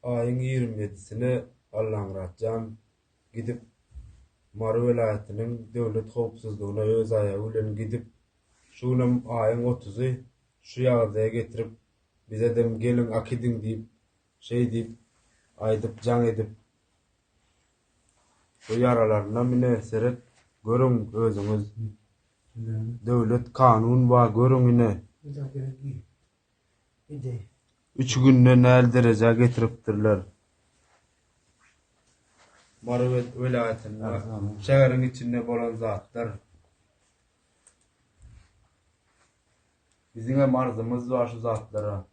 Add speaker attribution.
Speaker 1: Aýyň 27-sine Allamyrat jan gidip Mary welaýatynyň döwlet howpsuzlygyna öz aýagy bilen gidip şu günem aýyň otuzy şu ýagdaýa getirip bizedem geliň akidiň diýip şeý diýip aýdyp jaň edip bu ýaralarynam ine seret görüň özüňiz döwlet kanun bar görüň ine. Üç günde näl derejä getiripdirler. Mary welaýatynda şäheriň içinde bolan zatlar. Biziňem arzymyz bar şu zatlara.